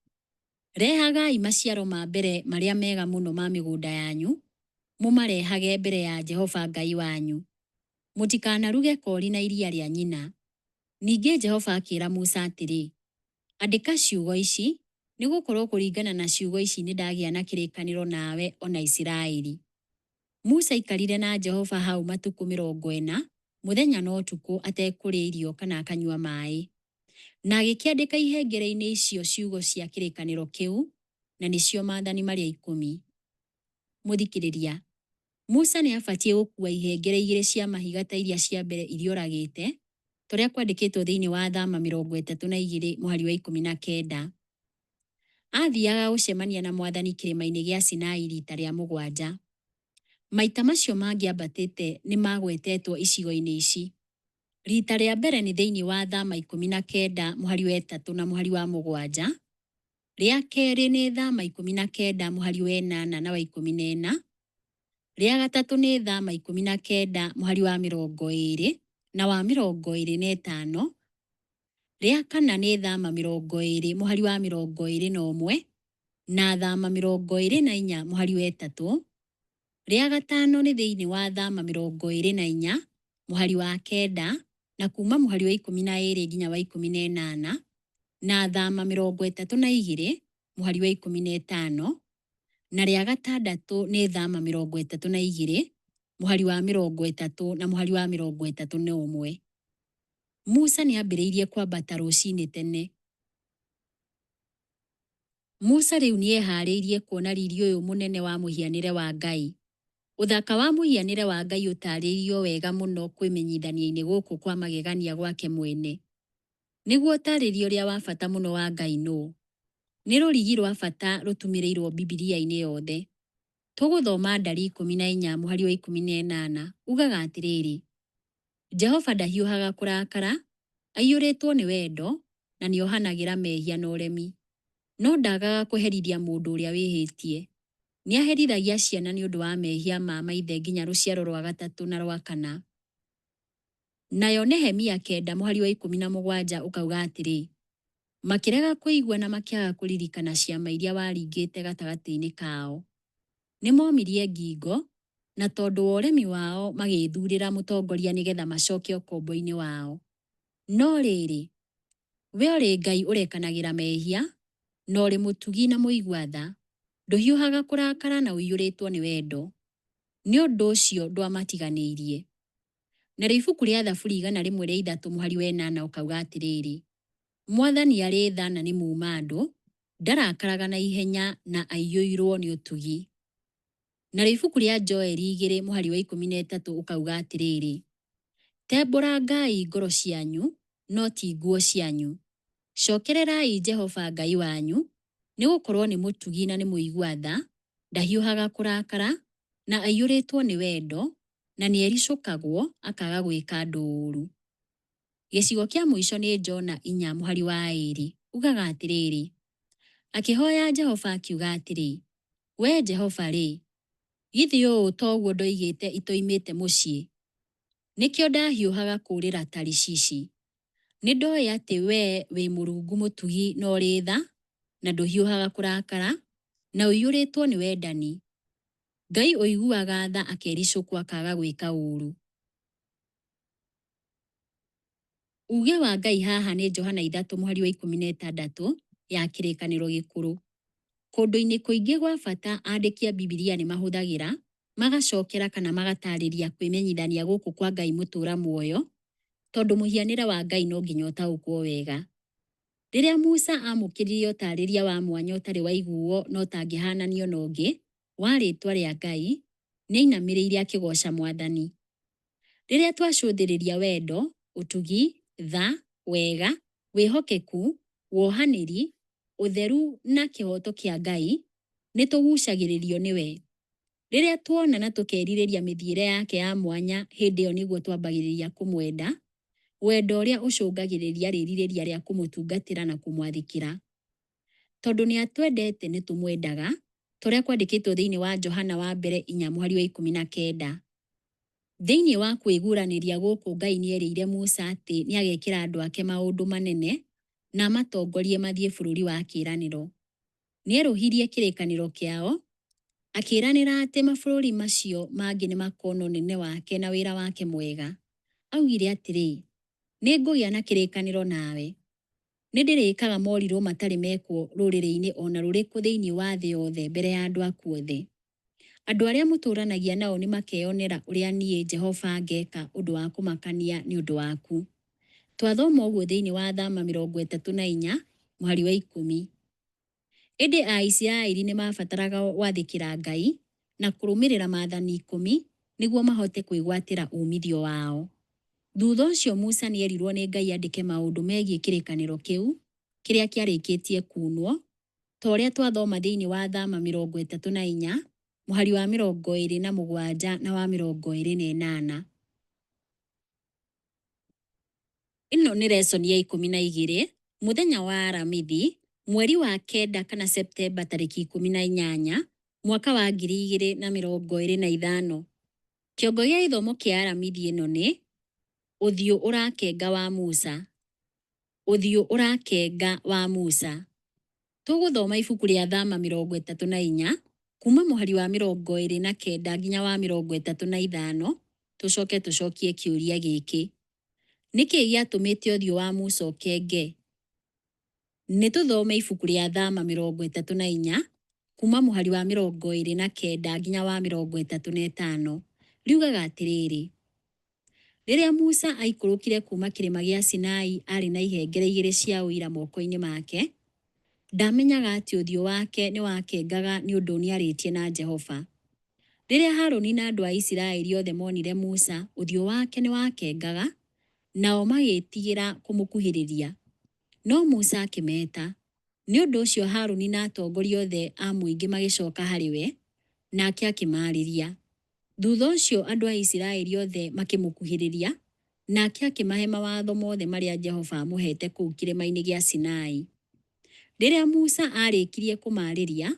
Rehagai maciaro ma mbere marĩa mega mũno ma mĩgũnda yanyu, mũmarehage mbere ya Jehova Ngai wanyu. Mũtikanaruge koori na iria rĩa nyina. Ningĩ Jehova akĩra Musa atĩrĩ, Andĩka ciugo ici, nĩgũkorwo kũringana na ciugo ici nĩndagĩa na kĩrĩkanĩro nawe o na Isiraeli. Musa aikarire na Jehova hau matukũ 40, mũthenya na ũtukũ, atekũrĩa irio kana akanyua maaĩ. Na agĩkĩandĩka ihengere-inĩ icio ciugo cia kĩrĩkanĩro kĩu, na nĩcio Maathani marĩa Ikũmi. Mũthikĩrĩria, Musa nĩ aabatiĩ gũkuua ihengere igĩrĩ cia mahiga ta iria cia mbere iria oragĩte, ta ũrĩa kwandĩkĩtwo thĩinĩ wa Thama 32 mũhari wa 19. Aathiaga gũcemania na Mwathani kĩrĩma-inĩ gĩa Sinai riita rĩa mũgwanja. Maita macio mangĩ ambatĩte nĩ magwetetwo icigo-inĩ ici. Riita rĩa mbere nĩ thĩinĩ wa Thama 19 mũhari wa 3 na mũhari wa 7, rĩa kerĩ nĩ Thama 19 mũhari wa 8 na wa 14, rĩa gatatũ nĩ Thama 19 mũhari wa 20 na wa 25, rĩa kana nĩ Thama 20 mũhari wa 21 na Thama 24 mũhari wa 3, rĩa gatano nĩ thĩinĩ wa Thama 24 mũhari wa 9 na kuuma mũhari wa 12 nginya wa 18, na Thama 32 mũhari wa 15, na rĩa gatandatũ nĩ Thama 32 mũhari wa 30 na mũhari wa 31. Musa nĩ aambĩrĩirie kwambata rũcinĩ tene. Musa rĩu nĩ ehaarĩirie kuona riri ũyũ mũnene wa mũhianĩre wa Ngai. Ũthaka wa mũhianĩre wa Ngai ũtaarĩirio wega mũno kwĩmenyithania-inĩ gũkũ kwa magegania gwake mwene. Nĩguo ũtaarĩrie ũrĩa wa bata mũno wa Ngai nũũ. Nĩ rũrigi rwa bata rũtumĩrĩirwo Bibilia-inĩ yothe. Tũgũthoma Ndari 14 mũhari wa 18, ugaga atĩrĩrĩ, Jehova ndahiũhaga kũrakara, aiyũrĩtwo nĩ wendo, na nĩohanagĩra mehia na ũremi. No ndagaga kũherithia mũndũ ũrĩa wĩhĩtie. Nĩaherithagia ciana nĩ ũndũ wa mehia ma maithe nginya rũciaro rwa gatatũ na rwa kana. Nayo Nehemia 9 mũhari wa 17 ũkauga atĩrĩ, Makĩrega kũigua na makĩaga kũririkana ciama iria waringĩte gatagatĩ-inĩ kao. Nĩmomirie ngingo, na tondũ wa ũremi wao magĩĩthuurĩra mũtongoria nĩgeetha macooke ũkombo-inĩ wao. No rĩrĩ, wee ũrĩ Ngai ũrekanagĩra mehia, na ũrĩ mũtugi na mũigua tha, ndũhiũhaga kũrakara na ũiyũrĩtwo nĩ wendo. Nĩ ũndũ ũcio ndwamatiganĩirie. Narĩo ibuku rĩa Thaburi 103 mũhari wa 8 ũkauga atĩrĩrĩ, Mwathani arĩ tha na nĩ muuma-andũ, ndarakaraga na ihenya na aiyũirwo nĩ ũtugi. Narĩo ibuku rĩa Joeli 2 mũhari wa 13 ũkauga atĩrĩrĩ, Tembũrangai ngoro cianyu, no ti nguo cianyu. Cokererai Jehova Ngai wanyu, nĩgũkorwo nĩ mũtugi na nĩ mũigua tha, ndahiũhaga kũrakara, na aiyũrĩtwo nĩ wendo, na nĩericũkagwo akaaga gwĩka andũ ũũru. Gĩcigo kĩa mũico nĩ Jona 4 mũhari wa 2, ugaga atĩrĩrĩ, Akĩhoya Jehova akiuga atĩrĩ, Wee Jehova-rĩ, githĩ ũũ toguo ndoigĩte itoimĩte mũciĩ? Nĩkĩo ndahiũhaga kũũrĩra Tarishishi. Nĩndoĩ atĩ wee wĩ Mũrungu mũtugi na ũrĩ tha, na ndũhiũhaga kũrakara, na ũiyũrĩtwo nĩ wendani, Ngai ũiguaga tha akericũkwo akaaga gwĩka ũũru. Uuge wa Ngai haha nĩ Johana 3 mũhari wa 16 ya Kĩrĩkanĩro Gĩkũrũ. Kũndũ-inĩ kũingĩ gwa bata andĩki a Bibilia nĩ mahũthagĩra, magacokera kana magatarĩria kwĩmenyithania gũkũ kwa Ngai mũtũra muoyo, tondũ mũhianĩre wa Ngai no nginya ũtaũkwo wega. Rĩrĩa Musa aamũkĩrire ũtaarĩria wa mwanya ũtarĩ waiguo na ũtangĩhaananio na ũngĩ wa rĩĩtwa rĩa Ngai, nĩainamĩrĩire akĩgooca Mwathani. Rĩrĩa twacũthĩrĩria wendo, ũtugi, tha, wega, wĩhokeku, wohanĩri, ũtheru na kĩhooto kĩa Ngai, nĩtũgucagĩrĩrio nĩwe. Rĩrĩa tuona na tũkerirĩria mĩthiĩre yake ya mwanya hĩndĩ ĩyo nĩguo twambagĩrĩria kũmwenda. Wendo ũrĩa ũcũngagĩrĩria rĩrirĩria rĩa kũmũtungatĩra na kũmwathĩkĩra. Tondũ nĩ atwendete nĩ tũmwendaga, ta ũrĩa kwandĩkĩtwo thĩinĩ wa Johana wa mbere inya mũhari wa 19. Thĩinĩ wa kwĩguũranĩria gũkũ Ngai nĩerĩire Musa atĩ nĩagekĩra andũ ake maũndũ manene na amatongorie mathiĩ bũrũri wa kĩĩranĩro. Nĩerũhirie kĩrĩkanĩro kĩao, akĩĩranĩra atĩ mabũrũri macio mangĩ nĩmakona ũnene wake na wĩra wake mwega. Augire atĩrĩ, Nĩngũgĩa na kĩrĩkanĩro nawe. Nĩndĩrĩĩkaga morirũ matarĩ mekwo rũrĩrĩ-inĩ o na rũrĩkũ thĩinĩ wa thĩ yothe mbere ya andũ aku othe. Andũ arĩa mũtũũranagia nao nĩmakeyonera ũrĩa niĩ, Jehova, ngeeka ũndũ wa kũmakania nĩ ũndũ waku. Twathoma ũguo thĩinĩ wa Thama 34 mũhari wa 10. Ĩndĩ Aisiraeli nĩ maabataraga gwathĩkĩra Ngai na kũrũmĩrĩra Maathani Ikũmi nĩguo mahote kwĩgwatĩra uumithio wao. Thutha ũcio Musa nĩ eerirũo nĩ Ngai andĩke maũndũ megiĩ kĩrĩkanĩro kĩu kĩrĩa kĩarĩkĩtie kuunwo, ta ũrĩa twathoma thĩinĩ wa Thama 34 mũhari wa 27 na wa 28. Ĩno nĩ lesson ya 12, mũthenya wa Aramithi, mweri wa kenda kana Septemba tarĩki 18, mwaka wa 2025. Kĩongo gĩa gĩthomo kĩa Aramithi ĩno nĩ, Ũthiũ ũrakenga wa Musa. Ũthiũ ũrakenga wa Musa. Tũgũthoma ibuku rĩa Thama 34, kuma mũhari wa 29 nginya wa 35, tũcoke tũcokie kĩũria gĩkĩ. Nĩ kĩĩ gĩatũmĩte ũthiũ wa Musa ũkenge? Nĩ tũthome ibuku rĩa Thama 34, kuma mũhari wa 29 nginya wa 35. Riugaga atĩrĩrĩ, Rĩrĩa Musa aikũrũkire kuuma kĩrĩma gĩa Sinai arĩ na ihengere igĩrĩ cia ũira moko-inĩ make, ndaamenyaga atĩ ũthiũ wake nĩ wakengaga nĩ ũndũ nĩarĩtie na Jehova. Rĩrĩa Harũni na andũ a Isiraeli othe moonire Musa, ũthiũ wake nĩwakengaga, nao magĩĩtigĩra kũmũkuhĩrĩria. No Musa akĩmeeta, nĩ ũndũ ũcio Harũni na atongoria othe a mũingĩ magĩcooka harĩ we, nake akĩmaarĩria. Thuutha ũcio andũ a Isiraeli othe makĩmũkuhĩrĩria, nake akĩmahe mawatho mothe marĩa Jehova aamũheete kũu Kĩrĩma-inĩ gĩa Sinai. Rĩrĩa Musa aarĩkirie kũmaarĩria,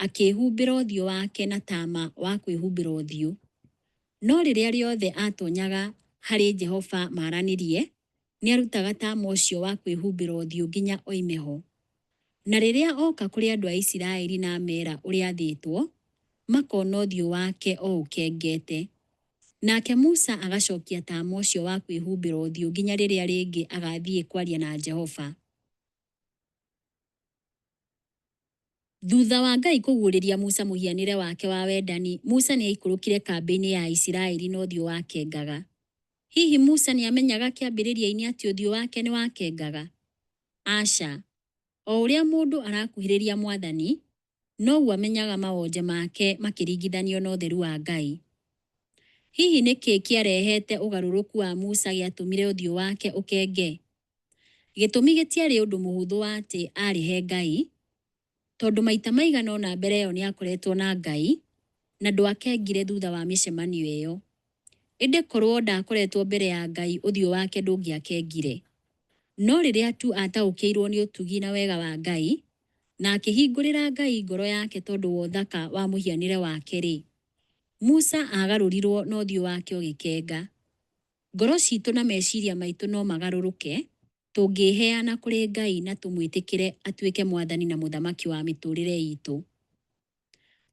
akĩĩhumbĩra ũthiũ wake na taama wa kwĩhumbĩra ũthiũ. No rĩrĩa rĩothe aatoonyaga harĩ Jehova maaranĩrie, nĩarutaga taama ũcio wa kwĩhumbĩra ũthiũ nginya oime ho. Na rĩrĩa oka kũrĩ andũ a Isiraeli na ameera ũrĩa aathĩtwo, makona ũthiũ wake o ũkengete. Nake Musa agacookia taama ũcio wa kwĩhumbĩra ũthiũ nginya rĩrĩa rĩngĩ agaathiĩ kwaria na Jehova. Thutha wa Ngai kũguũrĩria Musa mũhianĩre wake wa wendani, Musa nĩ aikũrũkire kambĩ-inĩ ya Aisiraeli na ũthiũ wakengaga. Hihi Musa nĩ aamenyaga kĩambĩrĩria-inĩ atĩ ũthiũ wake nĩ wakengaga? Aca. O ũrĩa mũndũ arakuhĩrĩria Mwathani, noguo amenyaga mawonje make makĩringithanio na ũtheru wa Ngai. Hihi nĩ kĩĩ kĩarehete ũgarũrũku wa Musa gĩatũmire ũthiũ wake ũkenge? Gĩtũmi gĩtiarĩ ũndũ mũhũthũ wa atĩ aarĩ he Ngai, tondũ maita maigana ũna mbere ĩyo nĩ aakoretwo na Ngai, na ndwakengire thutha wa mĩcemanio ĩyo. Ĩndĩ korũo ndaakoretwo mbere ya Ngai ũthiũ wake ndũngĩakengire. No rĩrĩa tu aataũkĩirũo nĩ ũtugi na wega wa Ngai, na akĩhingũrĩra Ngai ngoro yake tondũ wa ũthaka wa mũhianĩre wake-rĩ, Musa aagarũrirũo na ũthiũ wake ũgĩkenga. Ngoro citũ na meciria maitũ no magarũrũke tũngĩĩheana kũrĩ Ngai na tũmwĩtĩkĩre atuĩke Mwathani na Mũthamaki wa mĩtũũrĩre itũ.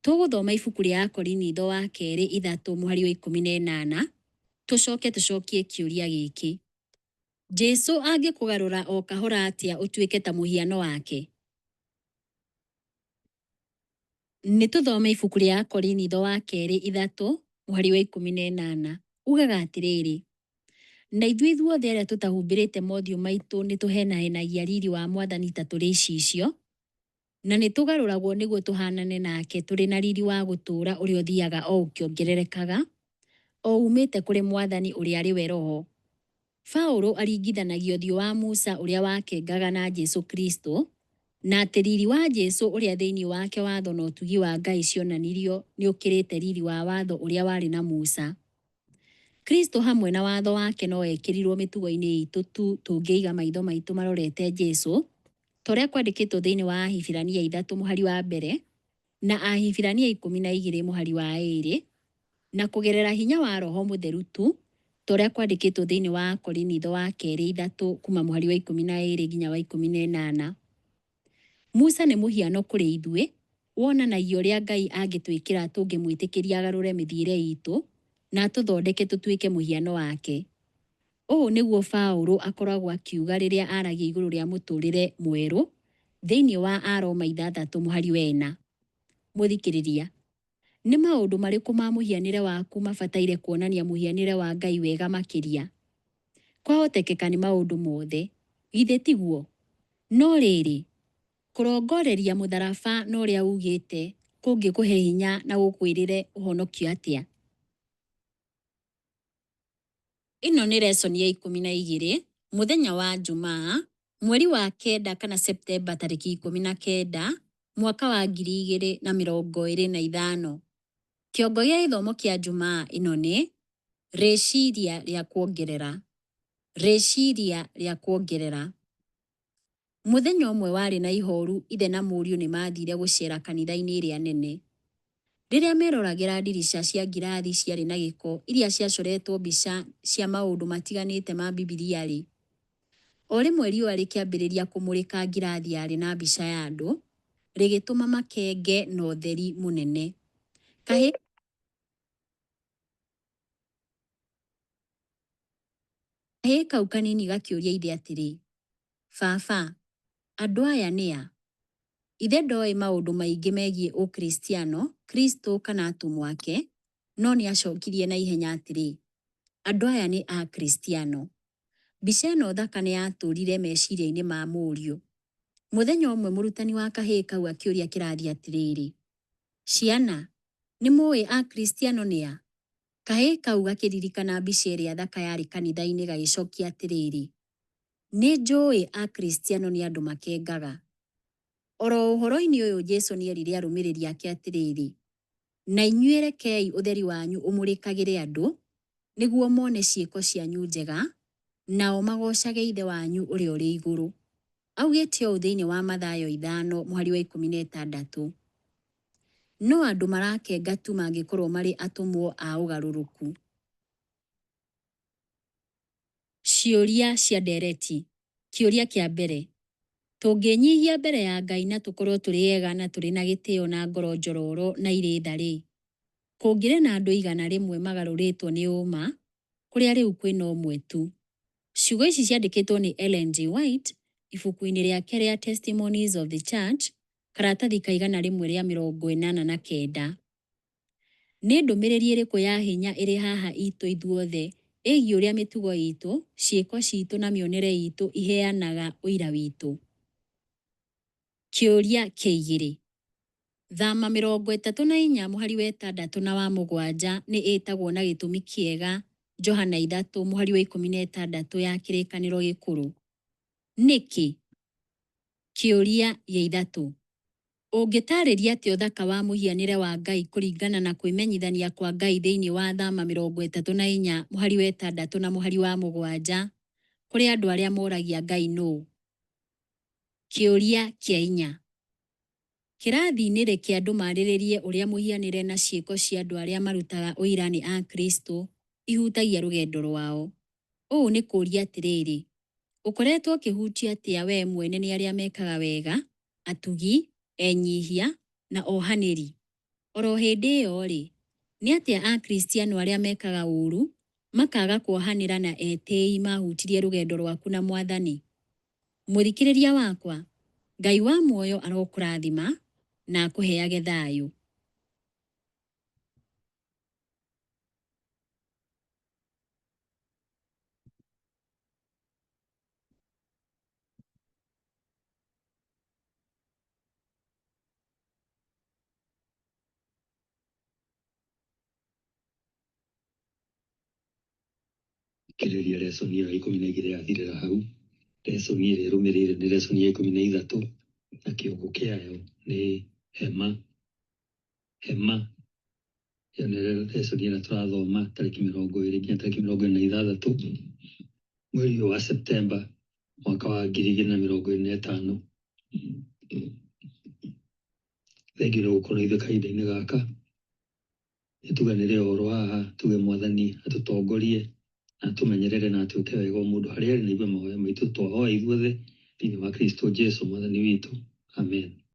Tũgũthoma ibuku rĩa Akorinitho wa kerĩ ithatũ mũhari wa 18, tũcoke tũcokie kĩũria gĩkĩ. Jesu angĩkũgarũra o kahora atĩa ũtuĩke ta mũhiano wake? Nĩ tũthome ibuku rĩa Akorinitho wa kerĩ ithatũ mũhari wa 18. Ugaga atĩrĩrĩ, Na ithuĩ ithuothe arĩa tũtahumbĩrĩte mothiũ maitũ nĩ tũhenahenagia riri wa Mwathani ta tũrĩ icicio, na nĩ tũgarũragwo nĩguo tũhaanane nake tũrĩ na riri wa gũtũũra ũrĩa ũthiaga o ũkĩongererekaga, o uumĩte kũrĩ Mwathani ũrĩa arĩ we Roho. Paulo aringithanagia ũthiũ wa Musa ũrĩa wakengaga na Jesu Kristo, na atĩ riri wa Jesu ũrĩa thĩinĩ wake watho na ũtugi wa Ngai cionanirio nĩ ũkĩrĩte riri wa watho ũrĩa warĩ na Musa. Kristo hamwe na watho wake no ekĩrirwo mĩtugo-inĩ itũ tu tũngĩiga maitho maitũ marorete Jesu, ta ũrĩa kwandĩkĩtwo thĩinĩ wa Ahibirania 3 mũhari wa mbere na Ahibirania 12 mũhari wa 2, na kũgerera hinya wa Roho Mũtheru tu, ta ũrĩa kwandĩkĩtwo thĩinĩ wa Akorinitho wa kerĩ 3 kuma mũhari wa 12 nginya wa 18. Musa nĩ mũhiano kũrĩ ithuĩ, wonanagia ũrĩa Ngai angĩtwĩkĩra tũngĩmwĩtĩkĩria agarũre mĩthiĩre itũ na atũthondeke tũtuĩke mũhiano wake. Ũũ nĩguo Paũlũ akoragwo akiuga rĩrĩa aragia igũrũ rĩa mũtũrĩre mwerũ thĩinĩ wa Aroma 6 mũhari wa 4. Mũthikĩrĩria, nĩ maũndũ marĩkũ ma mũhianĩre waku mabataire kuonania mũhianĩre wa Ngai wega makĩria? Kwahotekeka nĩ maũndũ mothe, githĩ tiguo? No rĩrĩ, kũrongoreria mũtharaba na ũrĩa ugĩte kũngĩkũhe hinya na gũkwĩrĩre ũhonokio atĩa? Ĩno nĩ lesson ya 12, mũthenya wa Jumaa, mweri wa kenda kana Septemba tarĩki 19, mwaka wa 2025. Kĩongo gĩa gĩthomo kĩa Jumaa ĩno nĩ rĩciria rĩa kuongerera. Rĩciria rĩa kuongerera. Mũthenya ũmwe warĩ na ihoru ithe na mũriũ nĩ maathire gũceera kanitha-inĩ ĩrĩa nene. Rĩrĩa meroragĩra ndirica cia ngirathi ciarĩ na gĩko iria ciacoretwo mbica cia maũndũ matiganĩte ma Bibilia-rĩ, o rĩmwe riũa rĩkĩambĩrĩria kũmũrĩka ngirathi yarĩ na mbica ya andũ, rĩgĩtũma makenge na ũtheri mũnene. Kahĩĩ kau kanini gakĩũria ithe atĩrĩ, "Baba, andũ aya nĩ a?" Ithe ndoĩ maũndũ maingĩ megiĩ Ũkristiano, Kristo kana atũmwo ake, no nĩ acokirie na ihenya atĩrĩ, "Andũ aya nĩ Akristiano." Mbica ĩno thaka nĩ yatũũrire meciria-inĩ ma mũriũ. Mũthenya ũmwe mũrutani wa kahĩĩ kau akĩũria kĩrathi atĩrĩrĩ, "Ciana, nĩ mũĩ Akristiano nĩ a?" Kahĩĩ kau gakĩririkana mbica ĩrĩa thaka yarĩ kanitha-inĩ gagĩcokia atĩrĩrĩ, "Nĩ njũĩ Akristiano nĩ andũ makengaga." Oro ũhoro-inĩ ũyũ Jesu nĩerire arũmĩrĩri ake atĩrĩrĩ, "Na inyuĩ rekei ũtheri wanyu ũmũrĩkagĩre andũ, nĩguo mone ciĩko cianyu njega, nao magoocage Ithe wanyu ũrĩa ũrĩ igũrũ." Augĩte ũũ thĩinĩ wa Mathayo 5 mũhari wa 16. No andũ marakenga tu mangĩkorwo marĩ atũmwo a ũgarũrũku. Ciũria cia ndereti. Kĩũria kĩa mbere. Tũngĩnyihia mbere ya Ngai na tũkorwo tũrĩ ega na tũrĩ na gĩtĩo na ngoro njororo na irĩ tha-rĩ, kũngĩrĩ na andũ 100 magarũrĩtwo nĩ ũma, kũrĩa rĩu kwĩna ũmwe tu. Ciugo ici ciandĩkĩtwo nĩ Ellen G. White ibuku-inĩ rĩake rĩa Testimonies of the Church, karatathi ka 189. Nĩ ndũmĩrĩri ĩrĩkũ ya hinya ĩrĩ haha itũ ithuothe ĩgiĩ ũrĩa mĩtugo itũ, ciĩko citũ na mĩonere itũ iheanaga ũira witũ? Kĩũria kĩa igĩrĩ. Thama 34 mũhari wa 6 na wa 7 nĩ ĩtagwo na gĩtũmi kĩega Johana 3 mũhari wa 16 ya Kĩrĩkanĩro Gĩkũrũ. Nĩkĩ? Kĩũria gĩa ithatũ. Ũngĩtaarĩria atĩa ũthaka wa mũhianĩre wa Ngai kũringana na kwĩmenyithania kwa Ngai thĩinĩ wa Thama 34 mũhari wa 6 na mũhari wa 7 kũrĩ andũ arĩa moragia Ngai nũũ? Kĩũria kĩa inya. Kĩrathi-inĩ reke andũ marĩrĩrie ũrĩa mũhianĩre na ciĩko cia andũ arĩa marutaga ũira nĩ a Kristo ihutagia rũgendo rwao. Ũũ nĩ kũũria atĩrĩrĩ, ũkoretwo ũkĩhutio atĩa wee mwene nĩ arĩa mekaga wega, atugi, enyihia, na ohanĩri? Oro hĩndĩ ĩyo-rĩ, nĩ atĩa Akristiano arĩa mekaga ũũru, makaga kuohanĩra na etĩĩi maahutirie rũgendo rwaku na Mwathani? Mũthikĩrĩria wakwa, Ngai wa muoyo arokũrathima na akũheage thayũ. Thikĩrĩria lesson ĩyo ya 12 yathirĩra hau. Lesson ĩrĩa ĩrũmĩrĩire nĩ lesson ya 13 na kĩongo kĩayo nĩ hema. Hema. Ĩyo nĩ lesson ĩrĩa tũrathoma tarĩki 20 nginya tarĩki 26 mweri ũyũ wa Septemba mwaka wa 2025. Thengiũ nĩ gũkorwo na ithuĩ kahinda-inĩ gaka. Nĩtuganĩre ũhoro haha tuge Mwathani atũtongorie na atũmenyerere na atwĩke wega o mũndũ harĩa arĩ na igue mahoya maitũ twahoya ithuothe thĩinĩ wa Kristo Jesu Mwathani witũ. Amen.